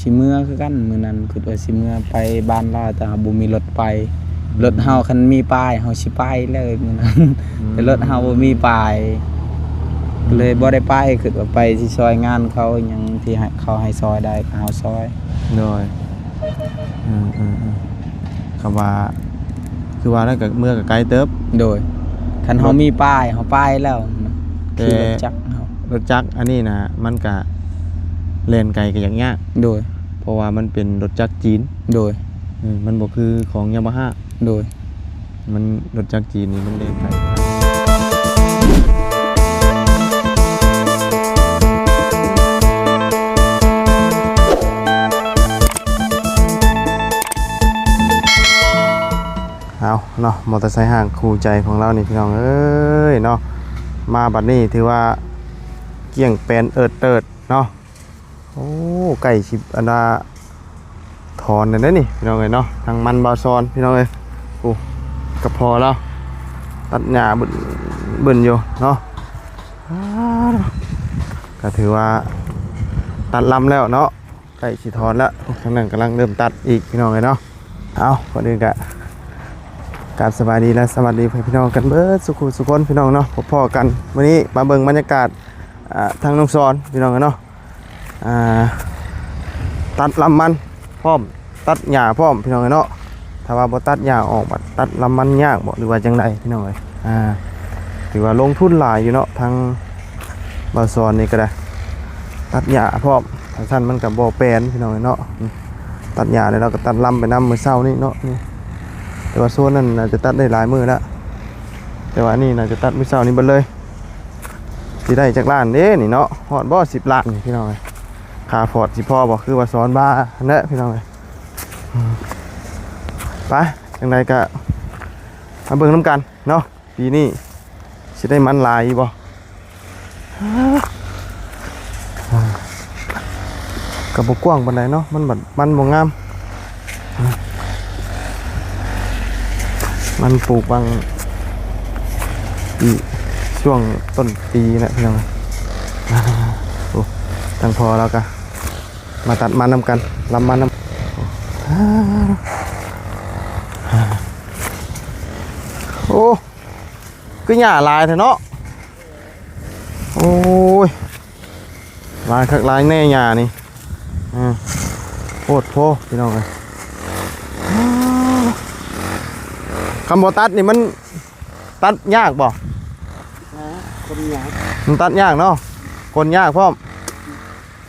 ຊິເມືອຄືກັນ ມື້ນັ້ນຄິດວ່າຊິເມືອໄປບ້ານລາວ ແຕ່ເຮົາບໍ່ມີລົດໄປ. ອືມ ລົດເຮົາຄັນມີປ້າຍ ເຮົາຊິໄປເລີຍມື້ນັ້ນ. ອືມ ແຕ່ລົດເຮົາບໍ່ມີປ້າຍ ອືມ ກໍເລີຍບໍ່ໄດ້ໄປ. ຄິດວ່າໄປຊິຊ່ອຍງານເຂົາ ຫຍັງທີ່ໃຫ້ ເຂົາໃຫ້ຊ່ອຍໄດ້ກໍເຮົາຊ່ອຍ. ໂດຍ ອືມໆໆ ຄຳວ່າ ຄືວ່າແລ້ວກໍເມືອກໍໄກເຕີບ. ໂດຍ ຄັນເຮົາມີປ້າຍ ເຮົາໄປແລ້ວ ແຕ່ ຂີ່ລົດຈັກເຮົາ ລົດຈັກອັນນີ້ນະ ມັນກະແລ່ນໄກກໍຍາກໆ. ໂດຍ ເພາະວ່າມັນເປັນລົດຈັກຈີນ. ໂດຍ ເອີ ມັນບໍ່ຄືຂອງ Yamaha. ໂດຍ ມັນ ລົດຈັກຈີນນີ້ມັນແລ່ນໄກ. ເອົາເນາະ ມໍເຕີໄຊຫ້າງຄູ່ໃຈຂອງລາວນີ້ ພີ່ນ້ອງເອີຍເນາະ ມາບັດນີ້ຖືວ່າກ້ຽງແປນເອີດເຕີດເນາະ. ໂອ້ ໃກ້ຊິອັນວ່າຖອນແລ້ວເດ້ນີ້ ພີ່ນ້ອງເອີຍເນາະ. ທາງມັນບ່າວຊອນ ພີ່ນ້ອງເອີຍ ໂອ້ ກະພໍລາວຕັດຫຍ້າບຶ້ນໆຢູ່ເນາະ. ອ່າ ກະຖືວ່າຕັດລຳແລ້ວເນາະ ໃກ້ຊິຖອນແລ້ວ. ທາງນັ້ນກຳລັງເລີ່ມຕັດອີກ ພີ່ນ້ອງເອີຍເນາະ. ເອົາ ກ່ອນອື່ນກະກາບສະບາຍດີ ແລະ ສະຫວັດດີພໍ່ແມ່ພີ່ນ້ອງກັນເບິດສູ່ຄູ່ສູ່ຄົນ ພີ່ນ້ອງເນາະ. ພົບພໍ້ກັນມື້ນີ້ ມາເບິ່ງບັນຍາກາດ ອ່າ ທາງນ້ອງສອນ ພີ່ນ້ອງເນາະ. ອ່າ ຕັດລຳມັນພ້ອມ ຕັດຫຍ້າພ້ອມ ພີ່ນ້ອງເນາະ. ຖ້າວ່າບໍ່ຕັດຫຍ້າອອກ ບັດຕັດລຳມັນຍາກບໍ່ ຫຼືວ່າຈັ່ງໃດ ພີ່ນ້ອງເອີຍ? ອ່າ ຖືວ່າລົງທຶນຫຼາຍຢູ່ເນາະ ທາງບ່າວສອນນີ້ກໍໄດ້ ຕັດຫຍ້າພ້ອມ. ຄັນຊັ້ນມັນກໍບໍ່ແປນ ພີ່ນ້ອງເນາະ. ຕັດຫຍ້າແລ້ວ ລາວກໍຕັດລຳໄປນຳມື້ເຊົ້ານີ້ເນາະ. ນີ້ ແຕ່ວ່າໂຊນນັ້ນໜ້າຈະຕັດໄດ້ຫຼາຍມື້ແລ້ວ ແຕ່ວ່າອັນນີ້ໜ້າຈະຕັດມື້ເຊົ້ານີ້ເບິດເລີຍ. ຊິໄດ້ຈັກລ້ານເດ້ນີ້ເນາະ? ຮອດບໍ່ສິບລ້ານນີ້ ພີ່ນ້ອງເອີຍ? ຄ່າຟອດຊິພໍບໍ່ ຄືວ່າສອນວ່າຫັ້ນແຫຼະ ພີ່ນ້ອງເອີຍ. ອືມ ໄປ ຈັ່ງໃດກະມາເບິ່ງນຳກັນເນາະ ປີນີ້ຊິໄດ້ມັນຫຼາຍຢູ່ບໍ່? ກໍບໍ່ກວ້າງປານໃດເນາະ ມັນບັດມັນບໍ່ງາມ. ມັນປູກຫວ່າງປີ ຊ່ວງຕົ້ນປີນະ ພີ່ນ້ອງ. ໂອ້ ທາງພໍ່ລາວກະມາຕັດມັນນຳກັນ ລຳມັນນຳ. ໂອ້ ຄືຫຍ້າຫຼາຍແທ້ເນາະ. ໂອ້ຍ ຫຼາຍຄັກຫຼາຍແນ່ຫຍ້ານີ້. ອືມ ໂພດໂພ ພີ່ນ້ອງເອີຍ. ຄຳບໍ່ຕັດນີ້ມັນຕັດຍາກບໍ່? ນະ ຄົນຍາກ ມັນຕັດຍາກເນາະ ຄົນຍາກພ້ອມ.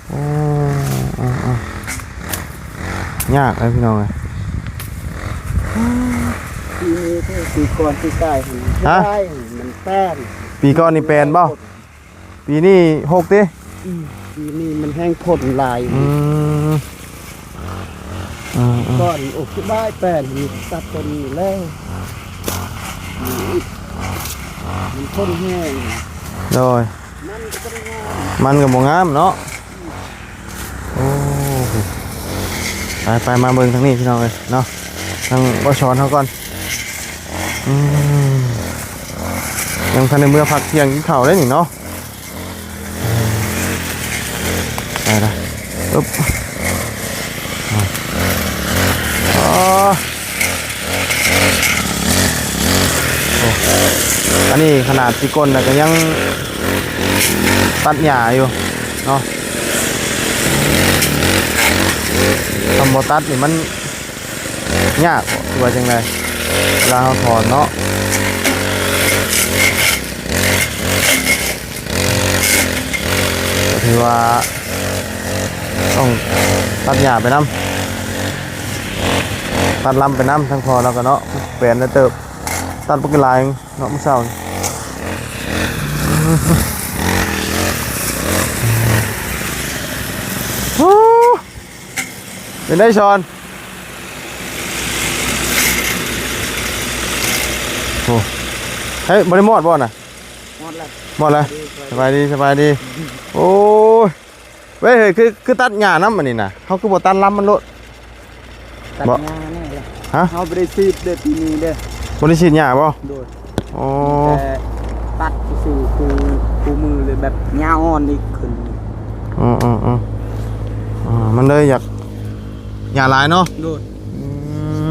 ໂອ້ ຍາກເລີຍ ພີ່ນ້ອງເອີຍ. ປີນີ້ຄືປີກ່ອນປີກາຍຫັ້ນ ຮະ? ປີກາຍຫັ້ນມັນແປນ ປີກ່ອນນີ້ແປນບໍ່? ປີນີ້ຫົກຕິ? ອືມ ປີນີ້ມັນແຮງພົ້ນຫຼາຍ. ອືມ ເອີໆ ກ່ອນ ໂອ້ ສະບາຍແປນ ມີແຕ່ຕົ້ນນີ້ແລ້ວ ມັນພົ້ນແຮງ. ໂດຍ ມັນກໍບໍ່ໄດ້ງາມ ມັນກໍບໍ່ງາມເນາະ. ໂອ້ ໄປໆ ມາເບິ່ງທາງນີ້ ພີ່ນ້ອງເອີຍເນາະ ທາງບໍ່ສອນເຮົາກ່ອນ. ອືມ ຍັງທັນໄດ້ເມືອພັກທ່ຽງກິນເຂົ້າໄດ້ນີ້ເນາະ. ໄປລະ ອຶບ ອໍ ໂອ້ ອັນນີ້ຂະໜາດຊິກົ້ນແລ້ວກໍຍັງຕັດຫຍ້າຢູ່ເນາະ. ຄັນບໍ່ຕັດນີ້ມັນຍາກ ຫຼືວ່າຈັ່ງໃດ ເວລາເຮົາຖອນເນາະ. ກໍຖືວ່າຕ້ອງຕັດຫຍ້າໄປນຳ ຕັດລຳໄປນຳ ທາງພໍ່ລາວກໍເນາະ ແປນແລ້ວເຕີບ ຕັດບັກຫຼາຍເນາະ ມື້ເຊົ້ານີ້. ໂອ້ ເປັນໄດສອນ? ໂອ້ ເຮີ້ຍ ບໍ່ໄດ້ມອດບໍ່ນະ? ໝົດແລ້ວ ໝົດແລ້ວ. ສະບາຍດີ ສະບາຍດີ. ໂອ້ຍ ເວີຍ ເຮີ້ຍ ຄື ຄືຕັດຫຍ້ານຳອັນນີ້ນະ ເຮົາຄືບໍ່ຕັດລຳມັນໂລດ? ຕັດຫຍ້າແນ່ແຫຼະ. ຮະ? ເຮົາບໍ່ໄດ້ສີດເດ້ ປີນີ້ເດ້. ບໍ່ໄດ້ສີດຫຍ້າບໍ່? ໂດຍ. ອໍ ມີແຕ່ຕັດຊື່ໆ ຄູ່ ຄູ່ມືເລີຍ ແບບຫຍ້າອ່ອນນີ້ຂຶ້ນ. ອືມໆໆ ມັນເລີຍຢາກ ຫຍ້າຫຼາຍເນາະ? ໂດຍ. ອື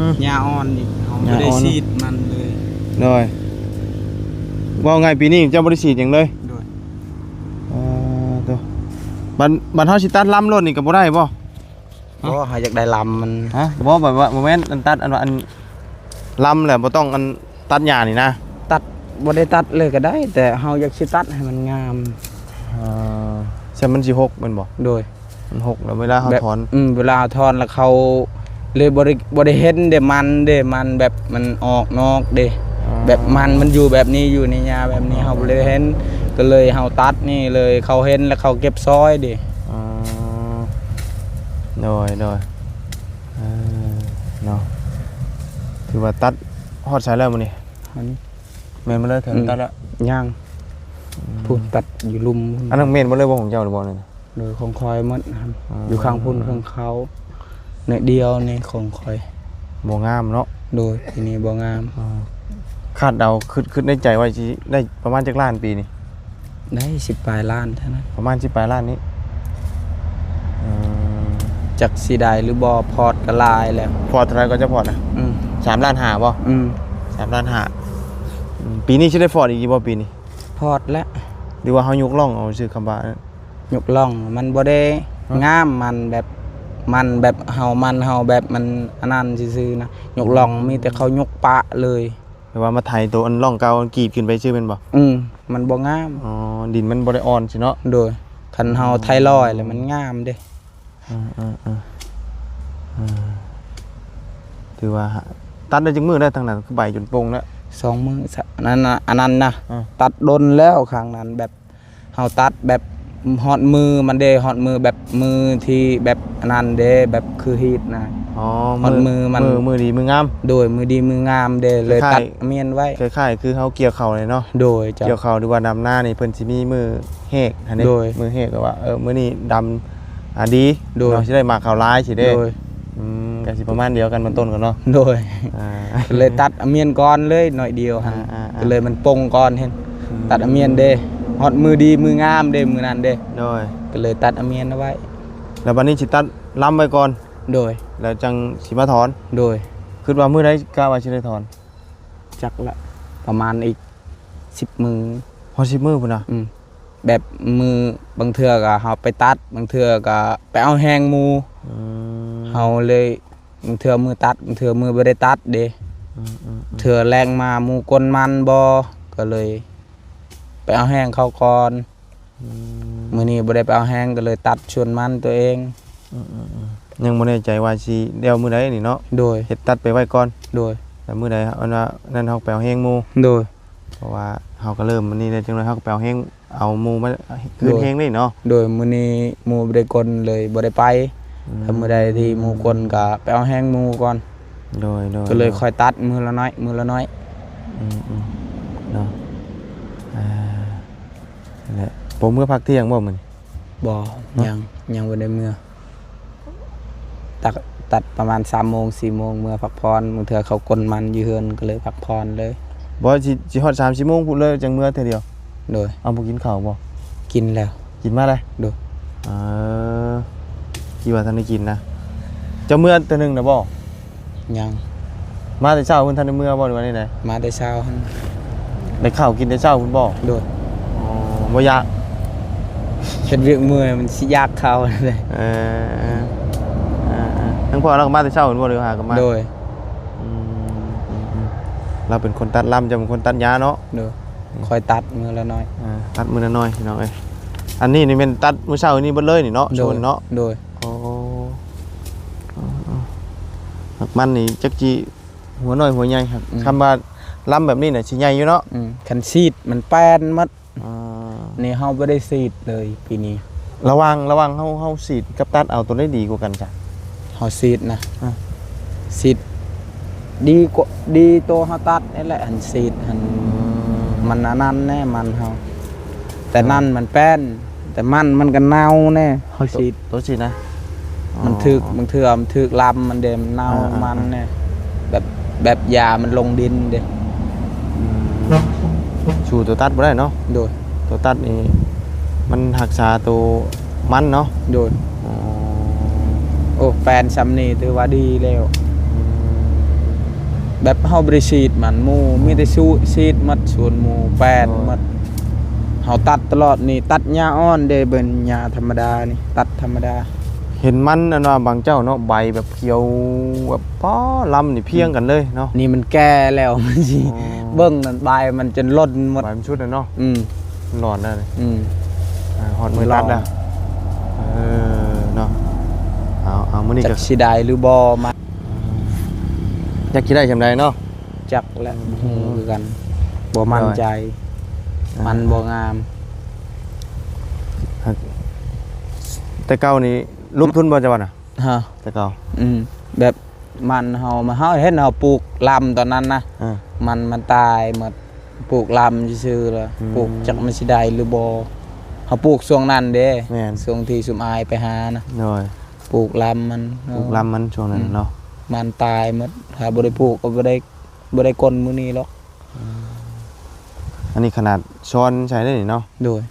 ມ ຫຍ້າອ່ອນອີກ ເຮົາບໍ່ໄດ້ ຫຍ້າອ່ອນ ສີດມັນເລີຍ. ໂດຍ. ເວົ້າງ່າຍ ປີນີ້ເຈົ້າບໍ່ໄດ້ສີດຫຍັງເລີຍ? ໂດຍ. ເອີ ໂຕ ບັດ ບັດເຮົາຊິຕັດລຳໂລດນີ້ກໍບໍ່ໄດ້ບໍ່? ບໍ່ ເຮົາຢາກໄດ້ລຳມັນ. ຮະ? ບໍ່ ແບບວ່າ ບໍ່ແມ່ນ ອັນຕັດ ອັນວ່າ ອັນລຳແຫຼະ ບໍ່ຕ້ອງ ອັນ ຕັດຫຍ້ານີ້ນະ? ຕັດ ບໍ່ໄດ້ຕັດເລີຍກໍໄດ້ ແຕ່ເຮົາຢາກຊິຕັດໃຫ້ມັນງາມ. ເອີ ຊັ້ນມັນຊິຫົກແມ່ນບໍ່? ໂດຍ. ມັນຫົກແລ້ວເວລາເຮົາ ແບບ ຖອນ ອືມ ເວລາເຮົາຖອນແລ້ວເຂົາເລີຍບໍ່ໄດ້ ບໍ່ໄດ້ເຫັນເດ້ ມັນເດ້ ມັນແບບມັນອອກນອກເດ້. ອໍ ແບບມັນ ມັນຢູ່ແບບນີ້ ຢູ່ໃນຫຍ້າແບບນີ້ ເຮົາບໍ່ໄດ້ເຫັນ ກໍເລີຍເຮົາຕັດນີ້ເລີຍ ເຂົາເຫັນແລ້ວເຂົາເກັບຊອຍເດ້. ອໍ ໂດຍ ໂດຍ. ເອີ ເນາະ ຖືວ່າຕັດຮອດໃສແລ້ວມື້ນີ້? ອັນ ແມ່ນໝົດເລີຍ ແຖວ ອືມ ຕັດແລ້ວ? ຍັງ. ອືມ ພຸ້ນຕັດຢູ່ລຸ່ມ. ອັນນັ້ນແມ່ນໝົດເລີຍບໍ່ ຂອງເຈົ້າຫຼືບໍ່ນັ້ນ? ໂດຍ ຂອງຂ້ອຍໝົດຫັ້ນ. ອໍ ຢູ່ຂ້າງພຸ້ນ ຂ້າງເຂົາໜ້ອຍດຽວນີ້ຂອງຂ້ອຍ. ບໍ່ງາມເນາະ? ໂດຍ ປີນີ້ບໍ່ງາມ. ອໍ ຄາດເດົາ ຄິດ ຄິດໃນໃຈວ່າຊິໄດ້ປະມານຈັກລ້ານປີນີ້? ໄດ້ສິບປາຍລ້ານເທົ່ານັ້ນ. ປະມານສິບປາຍລ້ານນີ້. ເອີ ຈັກຊິໄດ້ຫຼືບໍ່ ພອດກໍຫຼາຍແລ້ວ. ພອດເທົ່າໃດກໍຈະພອດນະ? ອືມ ສາມລ້ານຫ້າບໍ່? ອືມ ສາມລ້ານຫ້າ. ອືມ ປີນີ້ຊິໄດ້ພອດອີກຢູ່ບໍ່ປີນີ້? ພອດແລ້ວ. ຫຼືວ່າເຮົາຍົກລ່ອງເອົາຊື່ ຄຳວ່າ ຍົກລ່ອງ ມັນບໍ່ໄດ້ ຮະ? ງາມ ມັນແບບ ມັນແບບເຮົາ ມັນເຮົາແບບມັນອັນນັ້ນຊື່ໆນະ. ຍົກລ່ອງ ອືມ ມີແຕ່ເຂົາຍົກປະເລີຍ. ແບບວ່າມາໄຖໂຕອັນລ່ອງເກົ່າ ອັນກຣີດຂຶ້ນໄປຊື່ແມ່ນບໍ່? ອືມ ມັນບໍ່ງາມ. ອໍ ດິນມັນບໍ່ໄດ້ອ່ອນຊີ້ເນາະ? ໂດຍ. ຄັນເຮົາ ອໍ ໄຖລອຍແລ້ວມັນງາມເດ້. ເອີໆໆ ເອີ ຖືວ່າຕັດໄດ້ຈັກມື້ແລ້ວ? ທາງນັ້ນຄືໃບຈົນປົ່ງແລ້ວ. ສອງມື້ ສະ ອັນນັ້ນນະ ອັນນັ້ນນະ ເອີ ຕັດດົນແລ້ວ ຂ້າງນັ້ນແບບ ເຮົາຕັດແບບຮອດມືມັນເດ້ ຮອດມືແບບມືທີ່ແບບອັນນັ້ນເດ້ ແບບຄືຮີດນະ. ອໍ ຮອດມື ມືມັນ ມື ມືດີມືງາມ. ໂດຍ ມືດີມືງາມເດ້ ເລີຍຕັດອາມຽນໄວ້. ຄ້າຍໆ ຄືເຮົາກ່ຽວເຂົ້າເລີຍເນາະ? ໂດຍ ເຈົ້າ. ກ່ຽວເຂົ້າ ຫຼືວ່າດຳນານີ້ ເພິ່ນຊິມີມືແຫກຫັ້ນເດ້. ໂດຍ. ມືແຫກ ແບບວ່າ ເອີ ມື້ນີ້ດຳ ອ່າ ດີ. ໂດຍ. ເນາະ ຊິໄດ້ໝາກເຂົ້າຫຼາຍຊີ້ເດ້. ໂດຍ. ອືມ ກໍຊິປະມານດຽວກັນເບື້ອງຕົ້ນກ່ອນເນາະ. ໂດຍ. ອ່າ ກໍເລີຍຕັດອາມຽນກ່ອນເລີຍໜ້ອຍດຽວຫັ້ນ. ອ່າໆໆ ກໍເລີຍມັນປົ່ງກ່ອນຫັ້ນ. ອືມ ຕັດອາມຽນເດ້ ຮອດມືດີມືງາມເດ້ ມື້ນັ້ນເດ້. ໂດຍ. ກໍເລີຍຕັດອາມຽນເອົາໄວ້. ແລ້ວບັດນີ້ຊິຕັດລຳໄວ້ກ່ອນ? ໂດຍ. ແລ້ວຈັ່ງຊິມາຖອນ? ໂດຍ. ຄິດວ່າມື້ໃດກະວ່າຊິໄດ້ຖອນ? ຈັກລະ ປະມານອີກສິບມື້. ຮອດສິບມື້ພຸ້ນນະ? ອືມ ແບບມື້ ບາງເທື່ອກໍເຮົາໄປຕັດ ບາງເທື່ອກໍໄປເອົາແຮງໝູ່. ອືມ ເຮົາເລີຍ ບາງເທື່ອມື້ຕັດ ບາງເທື່ອມື້ບໍ່ໄດ້ຕັດເດ້. ອືມໆໆ ເທື່ອແລງມາໝູ່ກົນມັນບໍ່ ກໍເລີຍໄປເອົາແຮງເຂົາກ່ອນ. ອືມ ມື້ນີ້ບໍ່ໄດ້ໄປເອົາແຮງ ກໍເລີຍຕັດສວນມັນຕົວເອງ. ອືມໆໆ ຍັງບໍ່ແນ່ໃຈວ່າຊິແລ້ວມື້ໃດນີ້ເນາະ? ໂດຍ. ເຮັດຕັດໄປໄວ້ກ່ອນ. ໂດຍ. ແລ້ວມື້ໃດອັນວ່ານັ້ນເຮົາໄປເອົາແຮງໝູ່. ໂດຍ. ເພາະວ່າເຮົາກໍເລີ່ມມື້ນີ້ແລ້ວ ຈັ່ງໜ້ອຍເຮົາກໍໄປເອົາແຮງ ເອົາໝູ່ມາຄືນແຮງນີ້ເນາະ. ໂດຍ. ມື້ນີ້ໝູ່ບໍ່ໄດ້ກົນເລີຍບໍ່ໄດ້ໄປ. ອືມ ຖ້າມື້ໃດທີ່ໝູ່ກົນກໍໄປເອົາແຮງໝູ່ກ່ອນ. ໂດຍໆ ກໍເລີຍຄ່ອຍຕັດມື້ລະໜ້ອຍ ມື້ລະໜ້ອຍ. ອືມໆ ເນາະ. ອ່າ ນັ້ນແຫຼະ ບໍ່ເມືອພັກທ່ຽງບໍ່ມື້ນີ້? ບໍ່. ຮະ? ຍັງ ຍັງບໍ່ໄດ້ເມືອ. ຕັດ ຕັດປະມານສາມໂມງ ສີ່ໂມງ ເມືອພັກຜ່ອນ. ບາງເທື່ອເຂົາກົນມັນຢູ່ເຮືອນ ກໍເລີຍພັກຜ່ອນເລີຍ. ບໍ່ ຊິ ຊິຮອດສາມສີ່ໂມງພຸ້ນເລີຍ ຈັ່ງເມືອເທື່ອດຽວ. ໂດຍ. ເອົາ ບໍ່ກິນເຂົ້າບໍ່? ກິນແລ້ວ. ກິນມາແລ້ວ? ໂດຍ. ເອີ ຄິດວ່າທັນໄດ້ກິນນະ. ເຈົ້າເມືອເທື່ອໜຶ່ງນະບໍ່? ຍັງ. ມາແຕ່ເຊົ້າພຸ້ນ ທັນໄດ້ເມືອບໍ່ ຫຼືວ່າແນວໃດ? ມາແຕ່ເຊົ້າຫັ້ນ. ໄດ້ເຂົ້າກິນແຕ່ເຊົ້າພຸ້ນບໍ່? ໂດຍ. ອໍ ບໍ່ຢາກ ເຮັດວຽກເມື່ອຍມັນຊິຢາກເຂົ້າ. ເອີ ເອີໆ ທັງພໍ່ລາວກໍມາແຕ່ເຊົ້າພຸ້ນບໍ່ ຫຼືຫາກໍມາ? ໂດຍ. ອືມ ອືມໆ ລາວເປັນຄົນຕັດລຳ ເຈົ້າເປັນຄົນຕັດຫຍ້າເນາະ? ໂດຍ. ອືມ ຂ້ອຍຕັດມື້ລະໜ້ອຍ. ອ່າ ຕັດມື້ລະໜ້ອຍ ພີ່ນ້ອງເອີຍ. ອັນນີ້ນີ້ແມ່ນຕັດມື້ເຊົ້ານີ້ເບິດເລີຍນີ້ເນາະ? ໂດຍ ໂຊນເນາະ? ໂດຍ. ໂອ້ ເອີໆ ມັນນີ້ຈັກຊິຫົວນ້ອຍຫົວໃຫຍ່. ອືມ ຄຳວ່າລຳແບບນີ້ນະຊິໃຫຍ່ຢູ່ເນາະ? ອືມ ຄັນສີດມັນແປ້ນໝົດ. ອ່າ ນີ້ເຮົາບໍ່ໄດ້ສີດເລີຍປີນີ້. ລະຫວ່າງ ລະຫວ່າງເຮົາ ເຮົາສີດກັບຕັດ ເອົາໂຕໃດດີກວ່າກັນຊະ? ເຮົາສີດນະ. ອ່າ ສີດດີກວ່າ ດີໂຕເຮົາຕັດນີ້ແຫຼະ ອັນສີດຫັ້ນ. ອືມ ມັນອັນນັ້ນແນ່ ມັນເຮົາ ແຕ່ ອ່າ ນັ້ນມັນແປ້ນ ແຕ່ມັນ ມັນກໍເນົ່າແນ່ ເຮົາສີດ ໂຕ ໂຕສີດນະ. ມັນຖືກ ອໍ ບາງເທື່ອມັນຖືກລຳມັນເດ້ ມັນເນົ່າ ອ່າໆໆ ມັນແນ່ ແບບ ແບບຢາມັນລົງດິນເດ້. ອືມ ສູ້ໂຕຕັດບໍ່ໄດ້ເນາະ? ໂດຍ. ໂຕຕັດນີ້ມັນຮັກສາໂຕມັນເນາະ? ໂດຍ. ອໍ ໂອ້ ແປນຊ່ຳນີ້ຖືວ່າດີແລ້ວ. ອືມ ແບບເຮົາບໍ່ໄດ້ສີດມັນ ໝູ່ ອືມ ມີແຕ່ສູ ສີດໝົດສວນໝູ່ ແປນ ໂອ້ ໝົດ. ເຮົາຕັດຕະຫຼອດນີ້ ຕັດຫຍ້າອ່ອນເດ້ ເບິ່ງຫຍ້າທຳມະດານີ້ ຕັດທຳມະດາ. ເຫັນມັນອັນວ່າບາງເຈົ້າເນາະ ໃບແບບຂຽວແບບ ປ້າ ລຳນີ້ພຽງກັນເລີຍເນາະ. ນີ້ມັນແກ່ແລ້ວ ມັນຊິ ອໍ ເບິ່ງນັ້ນ ໃບມັນຈົນຫຼົ່ນໝົດ ໃບມັນຊຸດແລ້ວເນາະ. ອືມ ມັນຫຼອນແລ້ວນີ້. ອືມ ອ່າ ຮອດມື້ຕັດແລ້ວ. ເອີ ເນາະ ເອົາ ເອົາ ມື້ນີ້ ຈັກ ກໍຊິໄດ້ຫຼືບໍ່ມາ ຈັກຊິໄດ້ຊ່ຳໃດເນາະ. ຈັກແຫຼະ ອືມ ບໍ່ຮູ້ຄືກັນ ບໍ່ໝັ້ນໃຈ. ໂດຍ ມັນບໍ່ງາມ. ອ່າ ແຕ່ເກົ່ານີ້ລົງທຶນບໍ່ ເຈົ້າວ່ານະ? ຮະ? ແຕ່ເກົ່າ ອືມ ແບບມັນເຮົາ ເຮົາເຫັນເຮົາປູກລຳຕອນນັ້ນນະ. ເອີ ມັນ ມັນຕາຍໝົດ ປູກລຳຊື່ໆ ລະ ອືມ ປູກຈັກມັນຊິໄດ້ຫຼືບໍ່. ເຮົາປູກຊ່ວງນັ້ນເດ້ ແມ່ນ ຊ່ວງທີ່ຊຸມອ້າຍໄປຫານະ. ໂດຍ ປູກລຳມັນ ປູກລຳມັນຊ່ວງນັ້ນເນາະ. ອືມ ມັນຕາຍໝົດ ຖ້າບໍ່ໄດ້ປູກກໍບໍ່ໄດ້ ບໍ່ໄດ້ກົ້ນມື້ນີ້ດອກ. ອືມ ອັນນີ້ຂະໜາດຊ້ອນໃສ່ເດ້ນີ້ເນາະ. ໂດຍ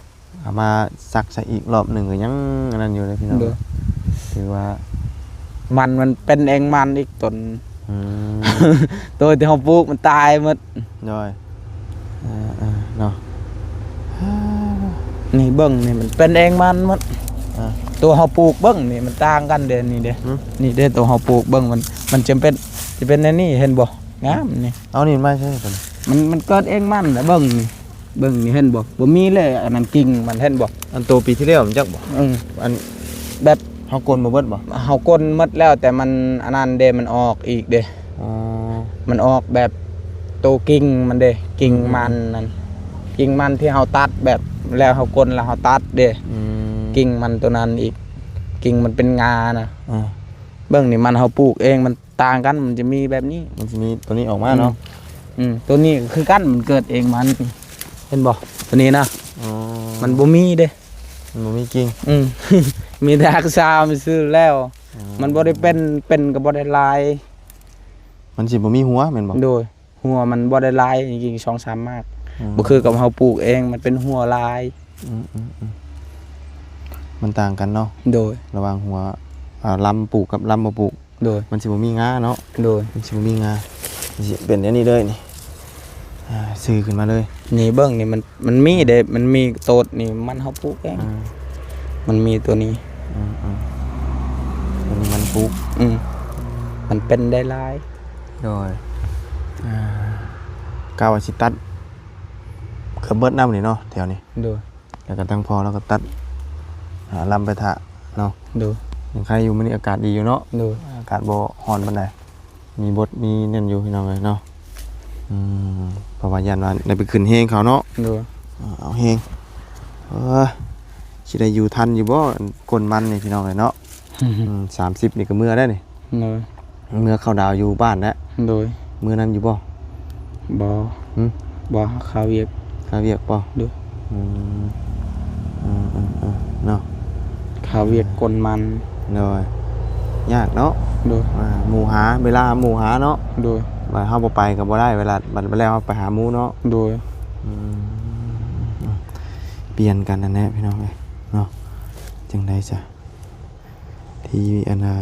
ເອົາມາສັກໃສ່ອີກລອບໜຶ່ງກໍຍັງອັນນັ້ນຢູ່ເດ້ພີ່ນ້ອງ. ໂດຍ ຖືວ່າມັນ ມັນເປັນເອງມັນອີກຕົນ. ອືມ ໂຕທີ່ເຮົາປູກມັນຕາຍໝົດ. ໂດຍ ເອີໆ ເນາະ ນີ້ເບິ່ງນີ້ມັນເປັນເອງມັນໝົດ. ເອີ ໂຕເຮົາປູກເບິ່ງນີ້ມັນຕ່າງກັນເດ້ ນີ້ເດ້. ຫື? ນີ້ເດ້ ໂຕເຮົາປູກເບິ່ງມັນ ມັນຈະເປັນ ຈະເປັນແນວນີ້ ເຫັນບໍ່? ງາມນີ້. ເອົາ ນີ້ມາໃສ່ຕົວນີ້ ມັນ ມັນເກີດເອງມັນແຫຼະ ເບິ່ງນີ້. ເບິ່ງນີ້ເຫັນບໍ່? ບໍ່ມີເລີຍ ອັນນັ້ນກິ່ງມັນ ເຫັນບໍ່? ອັນໂຕປີທີ່ແລ້ວມັນຈັກບໍ່? ເອີ ອັນແບບເຮົາກົນບໍ່ເບິດບໍ່? ເຮົາກົນໝົດແລ້ວ ແຕ່ມັນອັນນັ້ນເດ້ ມັນອອກອີກເດ້. ອໍ ມັນອອກແບບໂຕກິ່ງມັນເດ້ ກິ່ງມັນນັ້ນ ກິ່ງມັນທີ່ເຮົາຕັດແບບ ແລ້ວເຮົາກົນແລ້ວເຮົາຕັດເດ້. ອືມ ກິ່ງມັນໂຕນັ້ນອີກ ກິ່ງມັນເປັນງານະ. ເອີ ເບິ່ງນີ້ ມັນເຮົາປູກເອງ ມັນຕ່າງກັນ ມັນຈະມີແບບນີ້ ມັນຊິມີໂຕນີ້ອອກມາເນາະ. ອືມ ອືມ ໂຕນີ້ກໍຄືກັນ ມັນເກີດເອງມັນ ເຫັນບໍ່? ໂຕນີ້ນະ. ອໍ ມັນບໍ່ມີເດ້ ມັນບໍ່ມີກິ່ງ. ອືມ ມີແຕ່ຮັກສາມັນຊື່ແລ້ວ. ອໍ ມັນບໍ່ໄດ້ເປັນ ເປັນກໍບໍ່ໄດ້ຫຼາຍ ມັນຊິບໍ່ມີຫົວແມ່ນບໍ່? ໂດຍ ຫົວມັນບໍ່ໄດ້ຫຼາຍ ຍິງສອງສາມໝາກ. ອືມ ບໍ່ຄືກັບເຮົາປູກເອງ ມັນເປັນຫົວຫຼາຍ. ອືມໆໆ ມັນຕ່າງກັນເນາະ. ໂດຍ ລະຫວ່າງຫົວ ອ່າ ລຳປູກກັບລຳບໍ່ປູກ. ໂດຍ ມັນຊິບໍ່ມີງາເນາະ. ໂດຍ ມັນຊິບໍ່ມີງາ ມັນຊິເປັນແນວນີ້ເລີຍນີ້ ອ່າ ຊື່ຂຶ້ນມາເລີຍ. ນີ້ເບິ່ງນີ້ ມັນ ມັນມີເດ້ ມັນມີໂຕດນີ້ ມັນເຮົາປູກເອງ. ອ່າ ມັນມີໂຕນີ້. ອືມໆ ໂຕນີ້ມັນປູກ. ອືມ ມັນເປັນໄດ້ຫຼາຍ. ໂດຍ ອ່າ ກະວ່າຊິຕັດເກືອບເບິດນຳນີ້ເນາະ ແຖວນີ້. ໂດຍ ແລ້ວກໍທາງພໍ່ລາວກໍຕັດ ອ່າ ລຳໄປຖ້າເນາະ. ໂດຍ ຍັງໄຄຢູ່ ມື້ນີ້ອາກາດດີຢູ່ເນາະ. ໂດຍ ອາກາດບໍ່ຮ້ອນປານໃດ ມີບົດມີນັ້ນຢູ່ພີ່ນ້ອງເອີຍເນາະ. ອືມ ເພາະວ່າຢ້ານວ່າໄດ້ໄປຂຶ້ນແຮງເຂົາເນາະ. ໂດຍ ອ່າ ເອົາແຮງ ເອີ ຊິໄດ້ຢູ່ທັນຢູ່ບໍ່ ກົນມັນນີ້ພີ່ນ້ອງເອີຍເນາະ. ອືມ ສາມສິບນີ້ກໍເມືອແລ້ວນີ້. ໂດຍ ເມືອເຂົ້າດາວຢູ່ບ້ານແລ້ວ. ໂດຍ ເມືອນຳຢູ່ບໍ່? ບໍ່. ຫື? ບໍ່ ຄາວຽກ. ຄາວຽກບໍ່? ໂດຍ ອືມ ເອີໆໆ ເນາະ ຄາວຽກກົນມັນ. ໂດຍ ຍາກເນາະ. ໂດຍ ອ່າ ໝູ່ຫາ ເວລາໝູ່ຫາເນາະ. ໂດຍ ວ່າເຮົາບໍ່ໄປກໍບໍ່ໄດ້ ເວລາ ບັດ ບັດແລ້ວເຮົາໄປຫາໝູ່ເນາະ. ໂດຍ ອືມ ປ່ຽນກັນນັ້ນແຫຼະພີ່ນ້ອງເອີຍເນາະ. ຈັ່ງໃດຊະ ທີ່ອັນນ່າ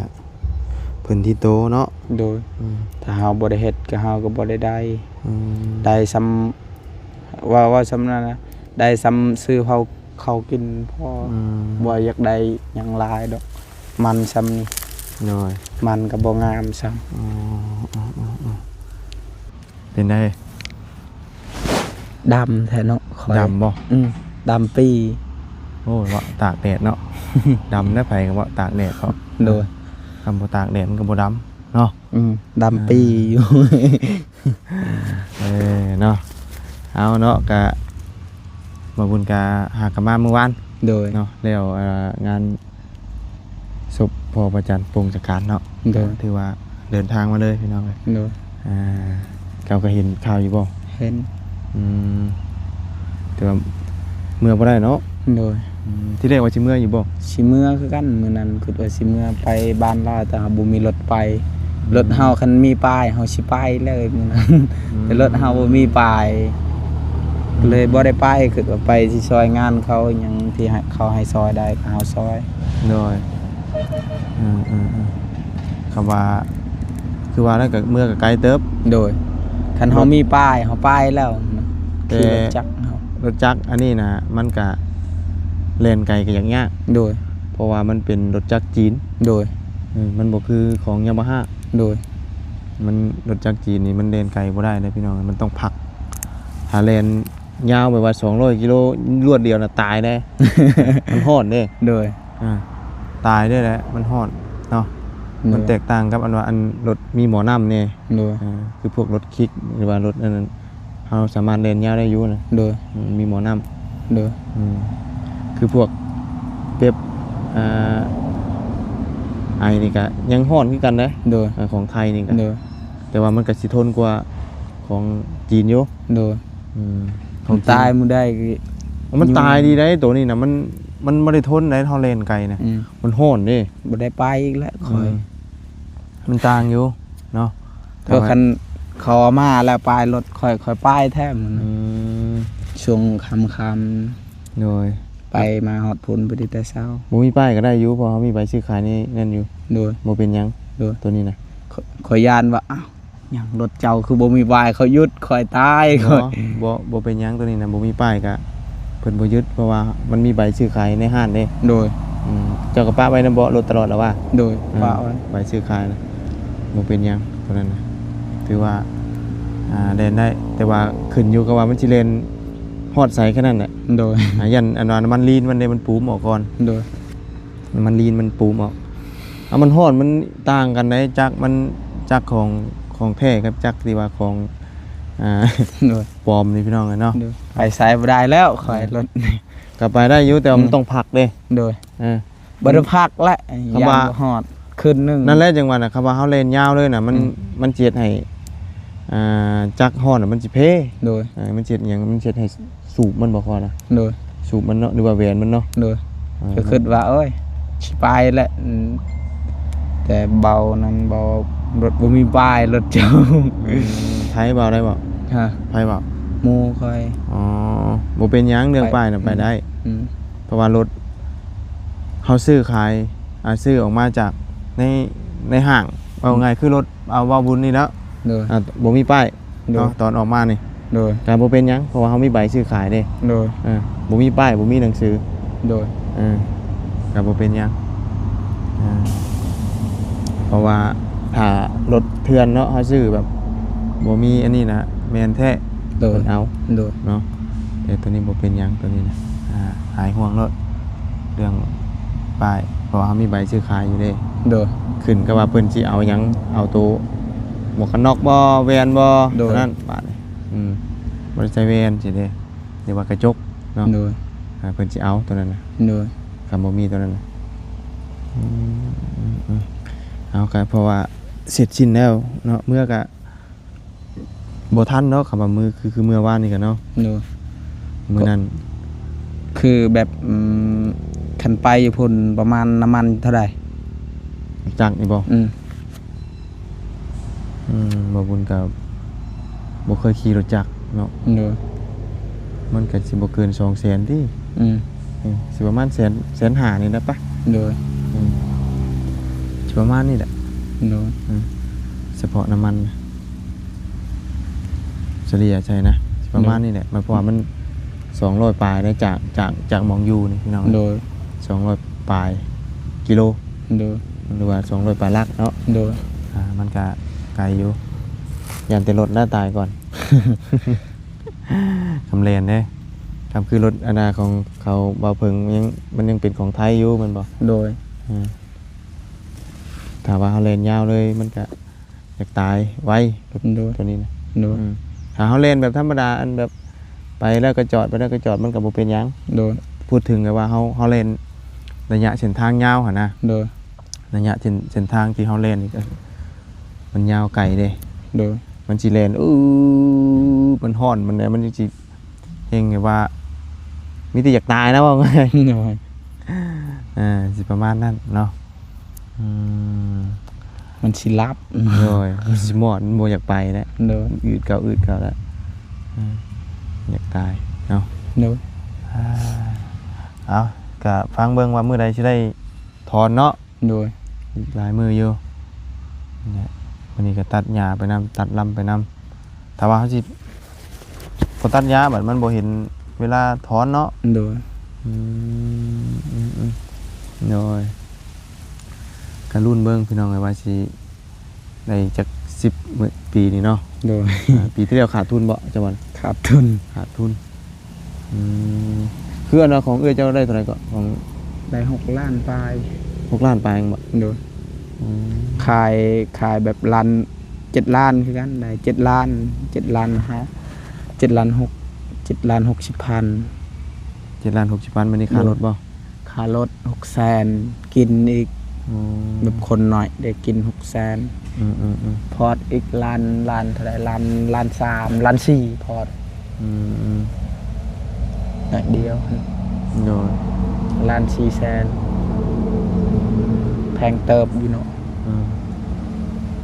ເພິ່ນທີ່ໂຕເນາະ. ໂດຍ ອືມ ຖ້າເຮົາບໍ່ໄດ້ເຮັດກໍເຮົາກໍບໍ່ໄດ້ໄດ້. ອືມ ໄດ້ຊ່ຳ ເວົ້າ ເວົ້າຊ່ຳນັ້ນນະ ໄດ້ຊ່ຳຊື້ເຂົ້າ ເຂົ້າກິນພໍ. ອືມ ບໍ່ຢາກໄດ້ຫຍັງຫຼາຍດອກ ມັນຊ່ຳນີ້. ໂດຍ ມັນກໍບໍ່ງາມຊ້ຳ. ອໍ ເປັນໃດ? ດຳແທ້ເນາະຂ້ອຍ. ດຳບໍ່? ອືມ ດຳປີ. ໂອ້ ເວົ້າຕາກແດດເນາະ. ດຳແລ້ວ ໃຜກໍເວົ້າຕາກແດດເນາະ. ໂດຍ ຄຳບໍ່ຕາກແດດມັນກໍບໍ່ດຳເນາະ. ອືມ ດຳປີຢູ່. ເອີ ເອີເນາະ ເອົາເນາະ ກະ ບ່າວບຸນກະຫາກະມາມື້ວານ. ໂດຍ ເນາະ ແລ້ວ ເອີ ງານ ສົບພໍ່ພະຈັນ ປົງຈັກການເນາະ. ໂດຍ ຖືວ່າເດີນທາງມາເລີຍພີ່ນ້ອງເອີຍ. ໂດຍ ອ່າ ເຈົ້າກໍເຫັນຂ່າວຢູ່ບໍ່? ເຫັນ. ອືມ ແຕ່ວ່າເມືອບໍ່ໄດ້ເນາະ. ໂດຍ ອືມ ທີແລກວ່າຊິເມືອຢູ່ບໍ່? ຊິເມືອຄືກັນ ມື້ນັ້ນຄິດວ່າຊິເມືອໄປບ້ານລາວ ແຕ່ເຮົາບໍ່ມີລົດໄປ. ອືມ ລົດເຮົາຄັນມີປ້າຍ ເຮົາຊິໄປເລີຍມື້ນັ້ນ. ອືມ ແຕ່ລົດເຮົາບໍ່ມີປ້າຍ ອືມ ເລີຍບໍ່ໄດ້ໄປ. ຄິດວ່າໄປຊິຊ່ອຍງານເຂົາ ຫຍັງທີ່ໃຫ້ເຂົາໃຫ້ຊ່ອຍໄດ້ ກໍເຮົາຊ່ອຍ. ໂດຍ ອືມ ວ່າ ຄືວ່າແລ້ວກໍເມືອກໍໄກເຕີບ. ໂດຍ ຄັນເຮົາມີປ້າຍ ເຮົາໄປແລ້ວ ແຕ່ ຂີ່ລົດຈັກເຮົາ ລົດຈັກອັນນີ້ນະ ມັນກະແລ່ນໄກກໍຍາກໆ. ໂດຍ ເພາະວ່າມັນເປັນລົດຈັກຈີນ. ໂດຍ ເອີ ມັນບໍ່ຄືຂອງ Yamaha. ໂດຍ ມັນ ລົດຈັກຈີນນີ້ມັນແລ່ນໄກບໍ່ໄດ້ເດ້ພີ່ນ້ອງ ມັນຕ້ອງພັກ. ຖ້າແລ່ນຍາວແບບວ່າສອງຮ້ອຍກິໂລລວດດຽວນະ ຕາຍເດ້. ມັນຮ້ອນເດ້. ໂດຍ ອ່າ ຕາຍເດ້ແຫຼະ ມັນຮ້ອນເນາະ. ໂດຍ ມັນແຕກຕ່າງກັບອັນວ່າ ອັນລົດມີໝໍນ້ຳແດ່. ໂດຍ ອ່າ ຄືພວກລົດຄິກ ຫຼືວ່າລົດອັນນັ້ນ ເຮົາສາມາດແລ່ນຍາວໄດ້ຢູ່ນະ. ໂດຍ ອືມ ມີໝໍນ້ຳ. ໂດຍ ອືມ ຄືພວກແບບ ອ່າ ໄອນີ້ກະຍັງຮ້ອນຄືກັນເດ້. ໂດຍ ເອີ ຂອງໄທນີ້ກະ ໂດຍ ແຕ່ວ່າມັນກະຊິທົນກວ່າຂອງຈີນຢູ່. ໂດຍ ອືມ ຂອງຈີນ ມັນຕາຍມື້ໃດກໍ ມັນຕາຍດີໄດ໋ ໂຕນີ້ນະ ມັນ ມັນບໍ່ໄດ້ທົນໄດ໋ ເຮົາແລ່ນໄກນະ. ອືມ ມັນຮ້ອນເດ້. ບໍ່ໄດ້ໄປອີກແລ້ວຂ້ອຍ. ອືມ ມັນຕ່າງຢູ່ເນາະ ແຕ່ວ່າ ເພາະຄັນເຂົາເອົາມາແລ້ວ ປ້າຍລົດຂ້ອຍ ຂ້ອຍໄປແທ້ມື້ນັ້ນ. ອືມ ຊ່ວງຄ່ຳໆ. ໂດຍ ໄປມາຮອດພຸ້ນພໍດີແຕ່ເຊົ້າ. ບໍ່ມີປ້າຍກໍໄດ້ຢູ່ ເພາະເຮົາມີໃບຊື້ຂາຍໃນນັ້ນຢູ່. ໂດຍ ບໍ່ເປັນຫຍັງ. ໂດຍ ໂຕນີ້ນະ ຂ້ອຍ ຂ້ອຍຢ້ານວ່າ ອ້າວ ຫຍັງລົດເຈົ້າຄືບໍ່ມີປ້າຍ ເຂົາຢຸດຂ້ອຍຕາຍ. ບໍ່ ຂ້ອຍ ບໍ່ ບໍ່ເປັນຫຍັງ ໂຕນີ້ນະ ບໍ່ມີປ້າຍກະເພິ່ນບໍ່ຍຶດ ເພາະວ່າມັນມີໃບຊື້ຂາຍໃນຮ້ານເດ້. ໂດຍ ອືມ ເຈົ້າກໍປະໄວ້ນຳເບາະລົດຕະຫຼອດລະວ່າ? ໂດຍ ອ່າ ປະໄວ້ ໃບຊື້ຂາຍນະ ບໍ່ເປັນຫຍັງໂຕນັ້ນນະ ຖືວ່າ ອ່າ ແລ່ນໄດ້ ແຕ່ວ່າຂຶ້ນຢູ່ກັບວ່າມັນຊິແລ່ນຮອດໃສແຄ່ນັ້ນແຫຼະ. ໂດຍ ອ່າ ຢ້ານອັນວ່ານ້ຳມັນລີນມັນເດ້ ມັນປູມອອກກ່ອນ. ໂດຍ ນ້ຳມັນລີນມັນປູມອອກ. ເອົາ ມັນຮ້ອນ ມັນຕ່າງກັນໃດ໋ ຈັກມັນ ຈັກຂອງ ຂອງແທ້ກັບຈັກທີ່ວ່າຂອງ ອ່າ ໂດຍ ປອມນີ້ພີ່ນ້ອງເອີຍເນາະ. ໂດຍ ໄປໃສບໍ່ໄດ້ແລ້ວຂ້ອຍ ເອີ ລົດນີ້ ກໍໄປໄດ້ຢູ່ ແຕ່ວ່າ ອືມ ມັນຕ້ອງພັກເດ້. ໂດຍ ເອີ ບໍ່ໄດ້ພັກແຫຼະ ຄຳວ່າ ຢ້ານບໍ່ຮອດຄືນໜຶ່ງ. ນັ້ນແຫຼະ ຈັ່ງວ່ານະ ຄຳວ່າເຮົາແລ່ນຍາວເລີຍນະ ມັນ ອືມ ມັນຊິເຮັດໃຫ້ ອ່າ ຈັກຮ້ອນນະ ມັນຊິເພ. ໂດຍ ເອີ ມັນຊິເຮັດຫຍັງ ມັນຊິເຮັດໃຫ້ ສູບມັນບໍ່ພໍນະ. ໂດຍ ສູບມັນເນາະ ຫຼືວ່າແຫວນມັນເນາະ. ໂດຍ ເອີ ກໍຄິດວ່າ ໂອ້ຍ ຊິໄປແຫຼະ ອືມ ແຕ່ເບົານັ້ນ ເບົາລົດບໍ່ມີປ້າຍລົດເຈົ້າ. ອືມ ໄທເບົາໄດ້ບໍ່? ຮະ ໃຜເບົາ? ໝູ່ຂ້ອຍ. ອໍ ບໍ່ເປັນຫຍັງ ເລື່ອງ ໄປ ປ້າຍນະ ອືມ ໄປໄດ້. ອືມ ເພາະວ່າລົດເຮົາຊື້ຂາຍ ອ່າ ຊື້ອອກມາຈາກໃນ ໃນຫ້າງ ເວົ້າ ອືມ ງ່າຍຄືລົດ ເອົາ ເວົ້າບຸນນີ້ແຫຼະ. ໂດຍ ອ່າ ບໍ່ມີປ້າຍ ໂດຍ ເນາະ ຕອນອອກມານີ້. ໂດຍ ກໍບໍ່ເປັນຫຍັງ ເພາະວ່າເຮົາມີໃບຊື້ຂາຍເດ້. ໂດຍ ເອີ ບໍ່ມີປ້າຍ ບໍ່ມີໜັງສື. ໂດຍ ເອີ ກໍບໍ່ເປັນຫຍັງ. ເອີ ເພາະວ່າຖ້າລົດເຖື່ອນເນາະ ເຮົາຊື້ແບບບໍ່ມີອັນນີ້ນະ ແມ່ນແທ້. ໂດຍ ເພິ່ນເອົາ. ໂດຍ ເນາະ ແຕ່ໂຕນີ້ບໍ່ເປັນຫຍັງ ໂຕນີ້ນະ ອ່າ ຫາຍຫ່ວງໂລດ ເລື່ອງປ້າຍ ເພາະວ່າເຮົາມີໃບຊື້ຂາຍຢູ່ເດ້. ໂດຍ ຂຶ້ນກັບວ່າເພິ່ນຊິເອົາຫຍັງ ເອົາໂຕໝວກກັນນັອກບໍ່ ແວ່ນບໍ່. ໂດຍ ເທົ່ານັ້ນບາດນີ້. ອືມ ບໍ່ໄດ້ໃສ່ແວ່ນຊີ້ເດ້ ຫຼືວ່າກະຈົກເນາະ. ໂດຍ ອ່າ ເພິ່ນຊິເອົາໂຕນັ້ນນະ. ໂດຍ ຄັນບໍ່ມີໂຕນັ້ນນະ. ອືມ ເອົາ ກໍເພາະວ່າເສັດສິ້ນແລ້ວເນາະ ເມືອກະ ບໍ່ທັນເນາະ ຄຳວ່າມື້ ຄື ຄືເມື່ອວານນີ້ກະເນາະ. ໂດຍ ມື້ນັ້ນ ຄືແບບ ອືມ ຄັນໄປຢູ່ພຸ້ນປະມານນ້ຳມັນເທົ່າໃດ? ຈັກນີ້ບໍ່? ອືມ ອືມ ບໍ່ບຸນກະບໍ່ເຄີຍຂີ່ລົດຈັກເນາະ. ໂດຍ ມັນກະຊິບໍ່ເກີນສອງແສນຕິ. ອືມ ອືມ ຊິປະມານແສນ ແສນຫ້ານີ້ແຫຼະປະ. ໂດຍ ອືມ ຊິປະມານນີ້ແຫຼະ. ໂດຍ ອືມ ສະເພາະນ້ຳມັນນະ ສະເລ່ຍໃສ່ນະ ຊິປະມານນີ້ແຫຼະ. ໂດຍ ມັນ ເພາະວ່າມັນສອງຮ້ອຍປາຍໄດ໋ ຈາກ ຈາກ ຈາກໝ່ອງຢູ່ນີ້ພີ່ນ້ອງ. ໂດຍ ສອງຮ້ອຍປາຍກິໂລ. ໂດຍ ຫຼືວ່າສອງຮ້ອຍປາຍຫຼັກເນາະ. ໂດຍ ອ່າ ມັນກະໄກຢູ່ ຢ້ານແຕ່ລົດນະຕາຍກ່ອນ ຄຳແລ່ນເດ້. ຄຳຄືລົດອັນນາຂອງເຂົາ ບ່າວເຜິງ ມັນຍັງ ມັນຍັງເປັນຂອງໄທຢູ່ແມ່ນບໍ່? ໂດຍ ອືມ ຖ້າວ່າເຮົາແລ່ນຍາວເລີຍ ມັນກະຢາກຕາຍໄວ ໂດຍ ໂຕນີ້ນະ. ໂດຍ ອືມ ຖ້າເຮົາແລ່ນແບບທຳມະດາ ອັນແບບໄປແລ້ວກໍຈອດ ໄປແລ້ວກໍຈອດ ມັນກໍບໍ່ເປັນຫຍັງ. ໂດຍ ພູດເຖິງແບບວ່າເຮົາ ເຮົາແລ່ນໄລຍະເສັ້ນທາງຍາວຫັ້ນນະ. ໂດຍ ໄລຍະເສັ້ນ ເສັ້ນທາງທີ່ເຮົາແລ່ນນີ້ກໍ ມັນຍາວໄກເດ້. ໂດຍ ມັນຊິແລ່ນ ອື ມັນຮ້ອນ ມັນ ມັນຊິ ເຮັງແບບວ່າມີແຕ່ຢາກຕາຍນະ ເວົ້າງ່າຍ. ໂດຍ ເອີ ຊິປະມານນັ້ນເນາະ. ອືມ ມັນຊິຫຼັບ. ໂດຍ ມັນຊິມອດ ມັນບໍ່ຢາກໄປແລ້ວ. ໂດຍ ອືດເກົ່າ ອືດເກົ່າແລ້ວ. ອືມ ຢາກຕາຍເນາະ. ໂດຍ ອ່າ ເອົາ ກະຟັງເບິ່ງວ່າມື້ໃດຊິໄດ້ຖອນເນາະ. ໂດຍ ອີກຫຼາຍມື້ຢູ່ ນີ້ແຫຼະ ມື້ນີ້ກໍຕັດຫຍ້າໄປນຳ ຕັດລຳໄປນຳ. ຖ້າວ່າເຮົາຊິບໍ່ຕັດຫຍ້າ ບັດມັນບໍ່ເຫັນເວລາຖອນເນາະ. ໂດຍ ອືມ ອືມ ອືມ ໂດຍ ກໍລຸ້ນເບິ່ງພີ່ນ້ອງເອີຍ ວ່າຊິໄດ້ຈັກສິບມື້ ປີນີ້ເນາະ. ໂດຍ ອ່າ ປີທີ່ແລ້ວຂາດທຶນບໍ່ ເຈົ້າວ່າ? ຂາດທຶນ ຂາດທຶນ. ອືມ ຄືອັນວ່າຂອງເອື້ອຍເຈົ້າໄດ້ເທົ່າໃດເກາະ? ຂອງ ໄດ້ຫົກລ້ານປາຍ. ຫົກລ້ານປາຍແມ່ນບໍ່? ໂດຍ ອືມ ຂາຍ ຂາຍແບບລ້ານ ເຈັດລ້ານຄືກັນ ໄດ້ເຈັດລ້ານ ເຈັດລ້ານຫ້າ ເຈັດລ້ານຫົກ ເຈັດລ້ານຫົກສິບພັນ. ເຈັດລ້ານຫົກສິບພັນ ບັດນີ້ຄ່າລົດບໍ່? ໂດຍ ຄ່າລົດຫົກແສນ ກິນອີກ. ອືມ ແບບຄົນໜ້ອຍໄດ້ກິນຫົກແສນ. ອືມໆໆ ພອດອີກລ້ານ ລ້ານເທົ່າໃດ ລ້ານ ລ້ານສາມ ລ້ານສີ່ ພອດ. ອືມໆ ໜ້ອຍດຽວ. ໂດຍ ລ້ານສີ່ແສນ ແພງເຕີບຢູ່ເນາະ. ອືມ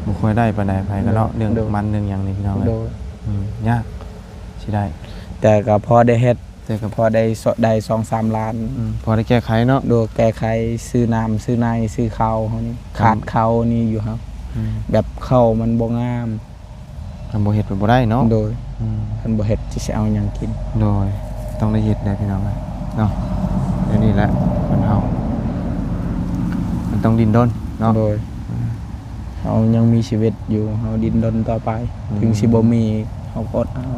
ບໍ່ຄ່ອຍໄດ້ປານໃດໃຜກໍເນາະ. ໂດຍ ເລື່ອງ ໂດຍ ມັນເລື່ອງຫຍັງນີ້ພີ່ນ້ອງເອີຍ. ໂດຍ ອືມ ຍາກຊິໄດ້ ແຕ່ກໍພໍໄດ້ເຮັດ ແຕ່ກໍພໍໄດ້ ໄດ້ສອງສາມລ້ານ. ອືມ ພໍໄດ້ແກ້ໄຂເນາະ. ໂດຍ ແກ້ໄຂ ຊື້ນ້ຳ ຊື້ໃນ ຊື້ເຂົ້າເຮົານີ້ ອືມ ຂາດເຂົ້ານີ້ຢູ່ເຮົາ. ອືມ ແບບເຂົ້າມັນບໍ່ງາມ ຄັນບໍ່ເຮັດມັນບໍ່ໄດ້ເນາະ. ໂດຍ ອືມ ຄັນບໍ່ເຮັດຊິເອົາຫຍັງກິນ? ໂດຍ ຕ້ອງໄດ້ເຮັດແຫຼະພີ່ນ້ອງເອີຍເນາະ. ແນວນີ້ແຫຼະຄົນເຮົາ ມັນຕ້ອງດີ້ນຮົນເນາະ. ໂດຍ ອືມ ເຮົາຍັງມີຊີວິດຢູ່ ເຮົາດີ້ນຮົນຕໍ່ໄປ. ອືມ ເຖິງຊິບໍ່ມີ ເຮົາກໍອົດເອົາ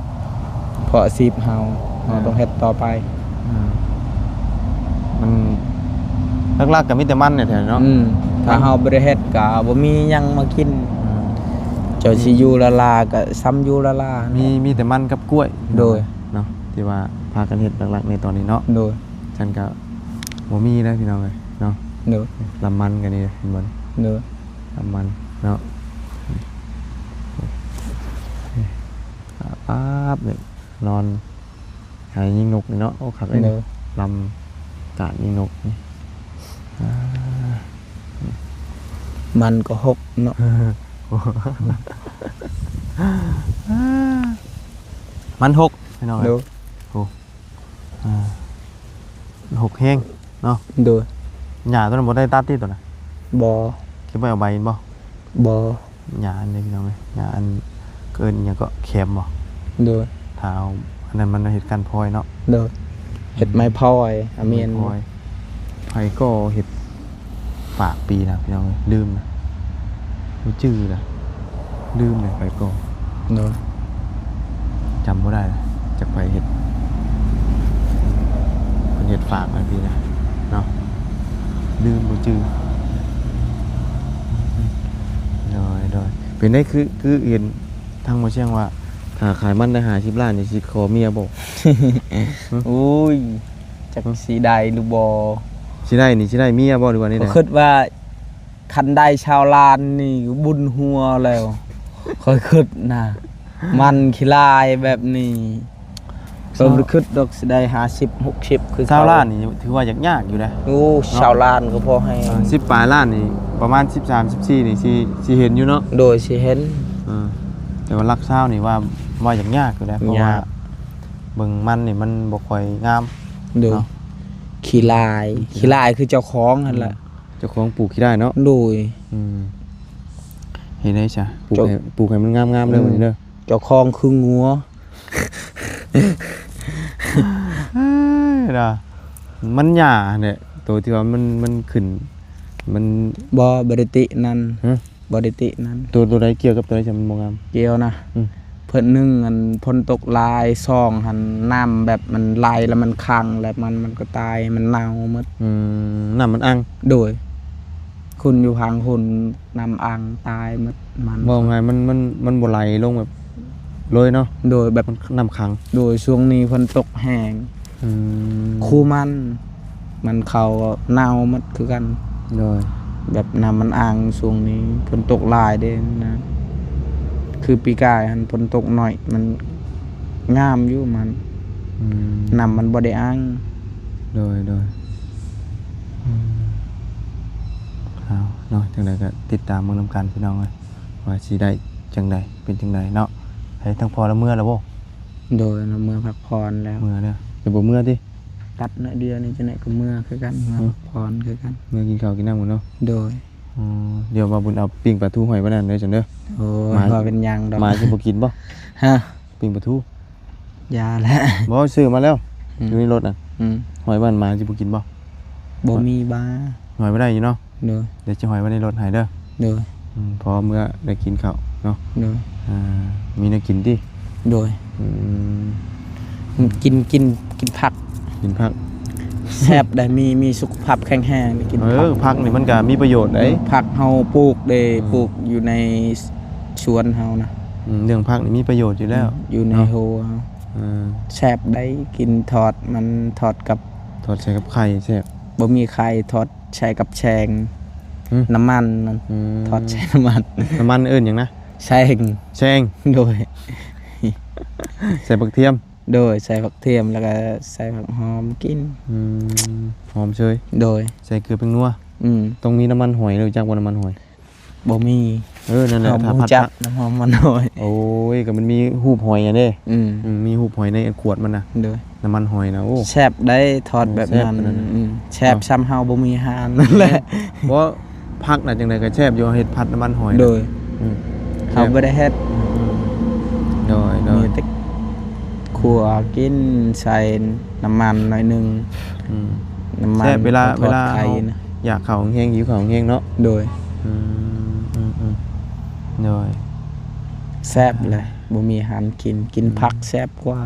ເພາະອາຊີບເຮົາ ເຮົາ ອືມ ຕ້ອງເຮັດຕໍ່ໄປ. ອືມ ມັນ ຫຼັກໆກໍມີແຕ່ມັນນີ້ແຫຼະເນາະ. ອືມ ຖ້າເຮົາບໍ່ໄດ້ເຮັດກໍບໍ່ມີຫຍັງມາກິນ. ອືມ ເຈົ້າຊິຢູ່ລ້າໆກໍສ່ຳຢູ່ລ້າໆ. ມີ ມີແຕ່ມັນກັບກ້ວຍ. ໂດຍ ເນາະ ທີ່ວ່າພາກັນເຮັດຫຼັກໆໃນຕອນນີ້ເນາະ. ໂດຍ ຊັ້ນກໍບໍ່ມີແລ້ວພີ່ນ້ອງເອີຍເນາະ. ໂດຍ ລຳມັນກໍນີ້ເຫັນບໍ່? ໂດຍ ລຳມັນເນາະ. ອາບໆ ນີ້ ນອນຫາຍິງນົກນີ້ເນາະ. ໂອ້ ຄັກເດ້. ໂດຍ ລຳການຍິງນົກນີ້. ອາ ມັນກໍຫົກເນາະ. ມັນຫົກພີ່ນ້ອງເອີຍ. ໂດຍ ໂອ້ ອ່າ ຫົກແຮງເນາະ. ໂດຍ ຫຍ້າຕົວນັ້ນບໍ່ໄດ້ຕັດຕິຕົວນັ້ນ? ບໍ່ ເກັບໄວ້ເອົາໃບບໍ່? ບໍ່ ຫຍ້າອັນນີ້ພີ່ນ້ອງເອີຍ ຫຍ້າອັນ ເອີ້ນຫຍັງເກາະ ແຄມບໍ່? ໂດຍ ຖ້າເອົາອັນນັ້ນມັນເຮັດກ້ານພອຍເນາະ. ໂດຍ ເຮັດໄມ້ພອຍ ອາ ແມ່ນ ໄມ້ພອຍ. ໃຜກໍເຮັດ ຝາກປີນະພີ່ນ້ອງເອີຍ ລືມນະ ບໍ່ຈື່ລະ ລືມເລີຍ ໄປກ່ອນ. ໂດຍ ຈຳບໍ່ໄດ້ລະ ຈັກໃຜເຮັດ ເພິ່ນເຮັດຝາກມາປີນະເນາະ ລືມ ບໍ່ຈື່. ໂດຍ ໂດຍ ເປັນໄດ ຄື ຄືເຫັນທາງໝໍຊຽງວ່າ ຖ້າຂາຍມັນໄດ້ຫ້າສິບລ້ານນີ້ ຊິຂໍເມຍບໍ່? ໂອ້ຍ ຈັກຊິໄດ້ຫຼືບໍ່? ຊິໄດ້ນີ້ ຊິໄດ້ເມຍບໍ່ ຫຼືວ່າແນວໃດ? ຂ້ອຍຄິດວ່າ ຄັນໄດ້ຊາວລ້ານນີ້ບຸນຫົວແລ້ວ ຂ້ອຍຄິດນະ ມັນຂີ້ລາຍແບບນີ້. ເອີ ບໍ່ຄິດດອກຊິໄດ້ຫ້າສິບ ຫົກສິບຄືເກົ່າ. ຊາວລ້ານນີ້ຖືວ່າຍາກໆຢູ່ເດ້. ໂອ້ ເນາະ ຊາວລ້ານກໍພໍໃຫ້ ເອີ ສິບປາຍລ້ານນີ້ ປະມານສິບສາມ ສິບສີ່ນີ້ ຊິ ຊິເຫັນຢູ່ເນາະ. ໂດຍ ຊິເຫັນ. ເອີ ແຕ່ວ່າຫຼັກຊາວນີ້ວ່າ ວ່າຍາກໆຢູ່ເດ້ ເພາະວ່າ ຍາກ ເບິ່ງມັນນີ້ມັນບໍ່ຄ່ອຍງາມ. ໂດຍ ເນາະ ຂີ້ລາຍ ຂີ້ລາຍ ຂີ້ລາຍຄືເຈົ້າຂອງຫັ້ນແຫຼະ. ອືມ ເຈົ້າຂອງປູກຂີ້ລາຍເນາະ. ໂດຍ ອືມ ເຮັດໄດ້ຊະ ປູກ ເຈົ້າ ໃຫ້ ປູກໃຫ້ມັນງາມໆເດີ ອືມ ມື້ນີ້ເດີ. ເຈົ້າຂອງຄືງົວ ເອີຍ ນະ ມັນຫຍ້າຫັ້ນແຫຼະ ໂຕທີ່ວ່າມັນ ມັນຂຶ້ນ ມັນ ບໍ່ ບໍ່ໄດ້ຕິນັ້ນ. ຮະ? ບໍ່ໄດ້ຕິນັ້ນ. ໂຕ ໂຕໃດກ່ຽວກັບໂຕໃດ ມັນບໍ່ງາມ? ກ່ຽວນະ ອືມ ເພິ່ນ ໜຶ່ງ ອັນ ຝົນຕົກຫຼາຍ ສອງ ຫັ້ນ ນ້ຳແບບມັນໄຫຼແລ້ວມັນຂັງ ແລ້ວມັນ ມັນກໍຕາຍ ມັນເນົ່າໝົດ. ອືມ ນ້ຳມັນອັ່ງ. ໂດຍ ຄຸນຢູ່ທາງພຸ້ນ ນ້ຳອັ່ງຕາຍໝົດ ມັນ ເວົ້າງ່າຍ ມັນ ມັນ ມັນບໍ່ໄຫຼລົງແບບເລີຍເນາະ. ໂດຍ ແບບ ມັນ ນ້ຳຂັງ. ໂດຍ ຊ່ວງນີ້ຝົນຕົກແຮງ. ອືມ ຄູມັນ ມັນເຂົ້າເນົ່າໝົດຄືກັນ. ໂດຍ ແບບນ້ຳມັນອັ່ງ ຊ່ວງນີ້ຝົນຕົກຫຼາຍເດ້ນະ ຄືປີກາຍຫັ້ນຝົນຕົກໜ້ອຍ ມັນງາມຢູ່ມັນ. ອືມ ນ້ຳມັນບໍ່ໄດ້ອັ່ງ. ໂດຍ ໂດຍ ອືມ ເອົາເນາະ ຈັ່ງໃດກໍຕິດຕາມເບິ່ງນຳກັນພີ່ນ້ອງເອີຍ ວ່າຊິໄດ້ຈັ່ງໃດ ເປັນຈັ່ງໃດເນາະ. ໃຫ້ທາງພໍ່ລາວເມືອແລ້ວບໍ່? ໂດຍ ລາວເມືອພັກຜ່ອນແລ້ວ. ເມືອແລ້ວ ຈະບໍ່ເມືອຕິ? ຕັດໜ້ອຍດຽວນີ້ ຈັ່ງໃດກໍເມືອຄືກັນ ເມືອ ຫືມ ພັກຜ່ອນຄືກັນ ເມືອກິນເຂົ້າກິນນ້ຳກັນເນາະ. ໂດຍ ອືມ ດຽວບ່າວບຸນເອົາປີ້ງປາທູຫ້ອຍໄວ້ນັ້ນເດີຊັ້ນເດີ. ໂອ້ຍ ໝາ ບໍ່ເປັນຫຍັງດອກ. ໝາຊິບໍ່ກິນບໍ່? ຮະ? ປີ້ງປາທູ. ຢ່າແຫຼະ. ບໍ່ ຊື້ມາແລ້ວ ອືມ ຢູ່ໃນລົດນະ. ອືມ ຫ້ອຍໄວ້ນັ້ນ ໝາຊິບໍ່ກິນບໍ່? ບໍ່ມີບາ. ຫ້ອຍໄວ້ໄດ້ຢູ່ເນາະ. ໂດຍ. ດຽວຈະຫ້ອຍໄວ້ໃນລົດໃຫ້ເດີ. ໂດຍ. ອືມ ພໍເມື່ອໄດ້ກິນເຂົ້າເນາະ. ໂດຍ. ອ່າ ມີແນວກິນຕິ? ໂດຍ. ອືມ ກິນ ກິນ ກິນຜັກ. ກິນຜັກ ແຊບໄດ໋. ມີ ມີສຸຂະພາບແຂງແຮງໄດ໋ ກິນ ເອີ ຜັກ. ຜັກນີ້ມັນກະມີປະໂຫຍດໄດ໋. ເອີ ຜັກເຮົາປູກເດ. ອືມ ປູກຢູ່ໃນສວນເຮົານະ. ອືມ ເລື່ອງຜັກນີ້ມີປະໂຫຍດຢູ່ແລ້ວ. ອືມ ຢູ່ໃນ ເນາະ ຮົ້ວເຮົາ. ເອີ ແຊບໄດ໋. ກິນທອດມັນ ທອດກັບ ທອດໃສ່ກັບໄຂ່ແຊບ. ບໍ່ມີໄຂ່ ທອດໃສ່ກັບແຊງ. ຫື? ນ້ຳມັນນັ້ນ. ອືມ ທອດໃສ່ນ້ຳມັນ. ນ້ຳມັນເອີ້ນຫຍັງນະ? ແຊງ. ແຊງ. ໂດຍ. ໃສ່ຜັກທຽມ. ໂດຍ. ໃສ່ຜັກທຽມ ແລ້ວກໍໃສ່ຜັກຫອມກິນ. ອືມ ຫອມເຊີຍ. ໂດຍ. ໃສ່ເກືອແປ້ງນົວ. ອືມ ຕ້ອງມີນ້ຳມັນຫອຍ ຮູ້ຈັກບໍ່ ນ້ຳມັນຫອຍ? ບໍ່ມີ. ເອີ ນັ້ນແຫຼະ ເຮົາບໍ່ຮູ້ຈັກ ຖ້າຜັດ ນ້ຳມັນຫອຍ. ໂອ້ຍ ກໍມັນມີຮູບຫອຍຫັ້ນເດ້. ອືມ ອືມ ມີຮູບຫອຍໃນຂວດມັນນະ. ໂດຍ. ນ້ຳມັນຫອຍນະ ໂອ້ ແຊບໄດ໋ ທອດແບບນັ້ນ. ເອີ ແຊບຂະໜາດນັ້ນ. ອືມ ແຊບ ເນາະ ສ່ຳເຮົາບໍ່ມີຮ້ານນັ້ນແຫຼະ. ບໍ່ ຜັກນະ ຈັ່ງໃດກໍແຊບຢູ່ ເຮັດຜັດນ້ຳມັນຫອຍນະ. ໂດຍ. ອືມ ເຮົາບໍ່ໄດ້ເຮັດ. ໂດຍ ໂດຍ. ມີແຕ່ຂົ້ວກິນ ໃສ່ນ້ຳມັນໜ້ອຍໜຶ່ງ. ອືມ ນ້ຳມັນ ແຊບເວລາ ເວລາເຮົາຢາກເຂົ້າແຮງ ຫິວເຂົ້າແຮງເນາະ. ໂດຍ. ອືມ ອືມ ອືມ ໂດຍ. ແຊບແຫຼະ ບໍ່ມີອາຫານກິນ ກິນ ອືມ ຜັກແຊບກວ່າ.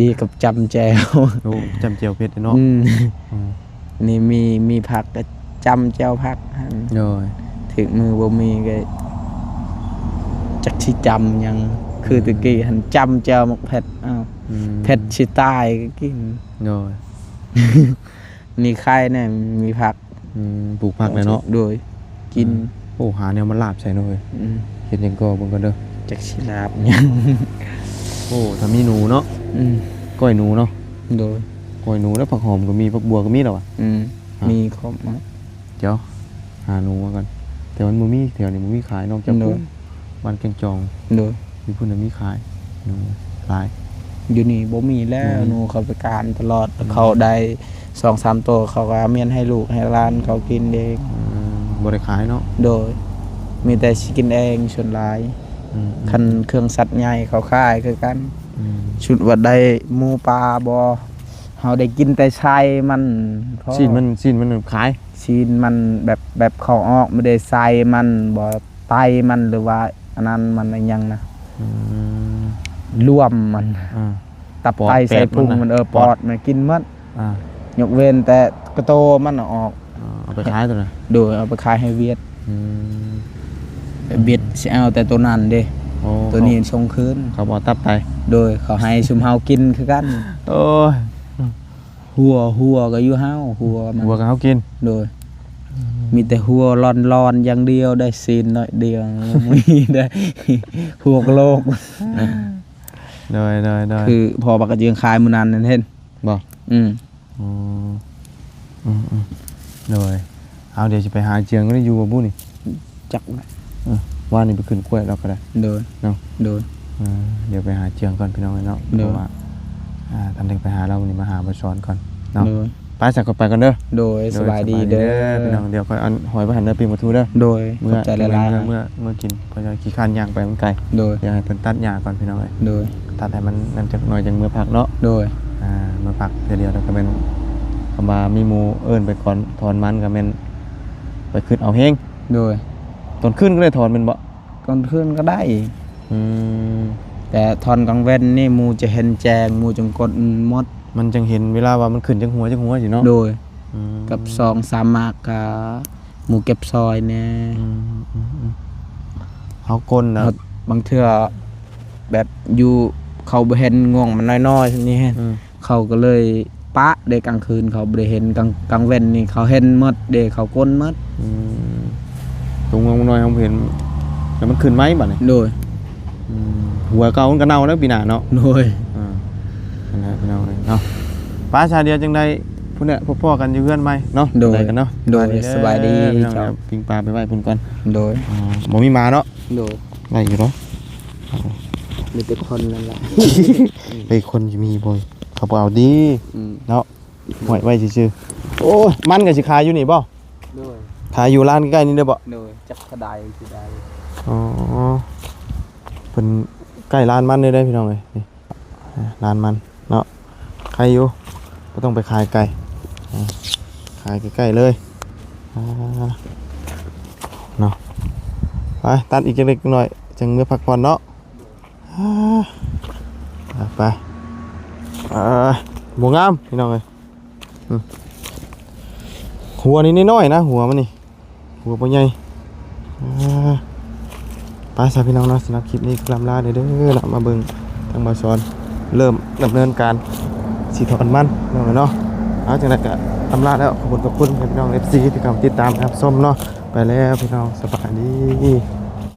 ດີກັບຈ້ຳແຈ່ວ. ໂອ້ ຈ້ຳແຈ່ວເຜັດເນາະ. ອືມ ອືມ ນີ້ມີ ມີຜັກກໍຈ້ຳແຈ່ວຜັກຫັ້ນ. ໂດຍ. ຖືກມືບໍ່ມີກໍຈັກຊິຈ້ຳຫຍັງ. ອືມ ຄືແຕ່ກີ້ຫັ້ນຈ້ຳແຈ່ວໝາກເຜັດ. ອ້າວ ອືມ ເຜັດຊິຕາຍກໍກິນ. ໂດຍ. ນີ້ໄຄແດ່ ມີຜັກ. ອືມ ປູກຜັກແລ້ວເນາະ. ໂດຍ. ກິນ. ອືມ ໂອ້ ຫາແນວມາລາບໃສ່ເນາະເອີຍ. ອືມ ເຮັດຫຍັງກໍເບິ່ງກ່ອນເດີ ຈັກຊິລາບຫຍັງ. ໂອ້ ຖ້າມີໜູເນາະ. ອືມ ກ້ອຍໜູເນາະ. ໂດຍ. ກ້ອຍໜູ ແລ້ວຜັກຫອມກໍມີ ຜັກບົວກໍມີແລ້ວຫວາ. ອືມ ອ່ະ ມີຄົບໝົດ. ດຽວຫາໜູມາກ່ອນ ແຕ່ມັນບໍ່ມີ ແຖວນີ້ບໍ່ມີຂາຍ ນອກຈາກ ໂດຍ ພຸ້ນ ບ້ານແກ້ງຈອງ. ໂດຍ. ຢູ່ພຸ້ນນະມີຂາຍ ໜູຫຼາຍ. ຢູ່ນີ້ບໍ່ມີແລ້ວ. ອືມ ໜູເຂົາໄປການຕະຫຼອດ. ອືມ ເຂົາໄດ້ສອງສາມໂຕ ເຂົາກໍເອົາມຽນໃຫ້ລູກໃຫ້ຫຼານເຂົາກິນເອງ. ອືມ ບໍ່ໄດ້ຂາຍເນາະ. ໂດຍ. ມີແຕ່ຊິກິນເອງສ່ວນຫຼາຍ. ອືມ ຄັນເຄື່ອງສັດໃຫຍ່ເຂົາຂາຍຄືກັນ. ອືມ ຊຸດວ່າໄດ້ໝູປາບໍ່ ເຮົາໄດ້ກິນແຕ່ໄສ້ມັນພໍ. ຊີ້ນມັນ ຊີ້ນມັນຂາຍ. ຊີ້ນມັນແບບ ແບບເຂົາອອກ ບໍ່ໄດ້ໄສ້ມັນບໍ່ ໄຕມັນ ຫຼືວ່າອັນນັ້ນມັນ ອີຫຍັງນະ. ອືມ ລວມມັນ. ອ່າ ຕັບ ປອດ ໄຕ ແປດ ໄສ້ພຸງມັນນະ. ມັນ ເອີ ປອດ ປອດມັນກິນໝົດ. ອ່າ ຍົກເວັ້ນແຕ່ກະໂຕມັນອອກ. ອ່າ ເອົາໄປຂາຍຕົວນັ້ນ. ໂດຍ. ເອົາໄປຂາຍໃຫ້ຫວຽດ. ອືມ ຫວຽດຊິເອົາແຕ່ໂຕນັ້ນເດ້. ໂອ້ ໂຕນີ້ສົ່ງຄືນ. ເຂົາບໍ່ເອົາຕັບໄຕ. ໂດຍ. ເຂົາໃຫ້ຊຸມເຮົາກິນຄືກັນ. ໂອ້ຍ ຫົວ ຫົວກໍຢູ່ເຮົາ ຫົວມັນ ຫົວກໍເຮົາກິນ. ໂດຍ. ອືມ ມີແຕ່ຫົວລ້ອນໆຢ່າງດຽວໄດ໋ ຊີ້ນໜ້ອຍດຽວ ບໍ່ມີໄດ໋ ຫົວກະໂຫຼກ. ໂດຍ ໂດຍ ໂດຍ. ຄືພໍ່ບັກກະເຈືອງຂາຍມື້ນັ້ນນັ້ນເຫັນບໍ່? ອືມ ອໍ ອືມ ອືມ ໂດຍ. ເອົາ ດຽວຊິໄປຫາເຈືອງຢູ່ບໍ່ບຸນີ້. ຈັກແຫຼະ. ເອີ ວານນີ້ໄປຂຶ້ນກ້ວຍລາວກໍໄດ້. ໂດຍ ເນາະ. ໂດຍ. ເອີ ດຽວໄປຫາເຈືອງກ່ອນພີ່ນ້ອງເອີຍເນາະ. ໂດຍ. ເພາະວ່າ ອ່າ ທັນໄດ້ໄປຫາລາວ ມື້ນີ້ມາຫາບ່າວສອນກ່ອນເນາະ. ໂດຍ. ໄປ ຊັ້ນຂ້ອຍໄປກ່ອນເດີ. ໂດຍ. ໂດຍ ສະບາຍດີເດີ ສະບາຍດີເດີພີ່ນ້ອງ. ດຽວຂ້ອຍອັນຫອຍໄປຫັ້ນເດີ ປີ້ງປາທູເດີ. ໂດຍ. ເມືອ ຂອບໃຈຫຼາຍໆ ເມືອ ເມືອ ເມືອກິນ ເພາະວ່າຂີ້ຄ້ານຍ່າງໄປມັນໄກ. ໂດຍ. ດຽວໃຫ້ເພິ່ນຕັດຫຍ້າກ່ອນພີ່ນ້ອງເອີຍ. ໂດຍ. ຕັດໃຫ້ມັນນັ້ນຈັກໜ້ອຍ ຈັ່ງເມືອພັກເນາະ. ໂດຍ. ອ່າ ເມືອພັກເທື່ອດຽວ ແລ້ວກໍແມ່ນ ຄຳວ່າມີໝູ່ເອີ້ນໄປກ່ອນຖອນມັນ ກໍແມ່ນໄປຄຶດເອົາແຮງ. ໂດຍ. ຕອນຄືນກໍໄດ້ຖອນແມ່ນບໍ່? ກາງຄືນກໍໄດ້. ອືມ ແຕ່ຕອນກາງເວັນນີ້ໝູ່ຈະເຫັນແຈ້ງ ໝູ່ຈຶ່ງກົດໝົດ. ມັນຈັ່ງເຫັນເວລາວ່າມັນຂຶ້ນຈັກຫົວຈັກຫົວຊີ້ເນາະ. ໂດຍ. ອືມ ກັບສອງສາມໝາກກະໝູ່ເກັບຊອຍແດ່. ອືມ ອືມ ອືມ ເຮົາກົນນະ ບາງເທື່ອແບບຢູ່ເຂົາບໍ່ເຫັນ ງ່ວງມັນນ້ອຍໆນີ້. ອືມ ເຂົາກໍເລີຍປະເດ້ ກາງຄືນເຂົາບໍ່ໄດ້ເຫັນ ກາງ ກາງເວັນນີ້ເຂົາເຫັນໝົດເດ້ ເຂົາກົນໝົດ. ອືມ ຕົວງ່ວງນ້ອຍເຮົາບໍ່ເຫັນ ແລ້ວມັນຂຶ້ນໃໝ່ບັດນີ້. ໂດຍ. ອືມ ຫົວເກົ່າມັນກໍເນົ່າແລ້ວປີໜ້າເນາະ. ໂດຍ. ອ່າ ນັ້ນແຫຼະພີ່ນ້ອງເອີຍເນາະ. ໄປຊະ ດຽວຈັ່ງໃດພຸ້ນແຫຼະ ພົບພໍ້ກັນຢູ່ເຮືອນໃໝ່ເນາະ. ໂດຍ. ຈັ່ງໃດກັນເນາະ. ໂດຍ. ສະບາຍດີ. ສະບາຍດີ. ພີ່ນ້ອງ ດຽວປີ້ງປາໄປໄວ້ພຸ້ນກ່ອນ. ໂດຍ. ອ່າ ບໍ່ມີໝາເນາະ. ໂດຍ. ໄດ້ຢູ່ເນາະ. ມີແຕ່ຄົນນັ້ນແຫຼະ. ເອີຍ ຄົນຊິມີບໍ່ ເຂົາບໍ່ເອົາຕິ. ອືມ ເນາະ. ຫ້ອຍໄວ້ຊື່ໆ. ໂອ້ຍ ມັນກໍຊິຂາຍຢູ່ນີ້ບໍ່? ໂດຍ. ຂາຍຢູ່ຮ້ານໃກ້ໆນີ້ເດີບໍ່? ໂດຍ ຈັກເທົ່າໃດ ເທົ່າໃດ. ອໍ ເພິ່ນໃກ້ຮ້ານມັນເລີຍເດ້ພີ່ນ້ອງເອີຍ ນີ້ ອ່າ ຮ້ານມັນເນາະ ໄຄຢູ່ ບໍ່ຕ້ອງໄປຂາຍໄກ ອ່າ ຂາຍໃກ້ໆເລີຍ ອ່າ ເນາະ. ໄປ ຕັດອີກຈັກເລັກໜ້ອຍ ຈັ່ງເມືອພັກຜ່ອນເນາະ. ອ່າ ໄປ ເອີ ບໍ່ງາມພີ່ນ້ອງເອີຍ ອືມ ຫົວນີ້ນ້ອຍໆນະ ຫົວມັນນີ້ ຫົວບໍ່ໃຫຍ່ ອ່າ ໄປຊະພີ່ນ້ອງເນາະ. ສຳລັບຄລິບນີ້ກໍລ່ຳລາເດີເນາະ ມາເບິ່ງທາງບ່າວສອນເລີ່ມດຳເນີນການຊິຖອນມັນເນາະ ເນາະ. ເອົາ ຈັ່ງໃດກໍລ່ຳລາແລ້ວ ຂອບຄຸນຂອບຄຸນໃຫ້ພີ່ນ້ອງເອັຟຊີທີ່ເຂົ້າມາຕິດຕາມຮັບຊົມເນາະ. ໄປແລ້ວພີ່ນ້ອງ ສະບາຍດີ.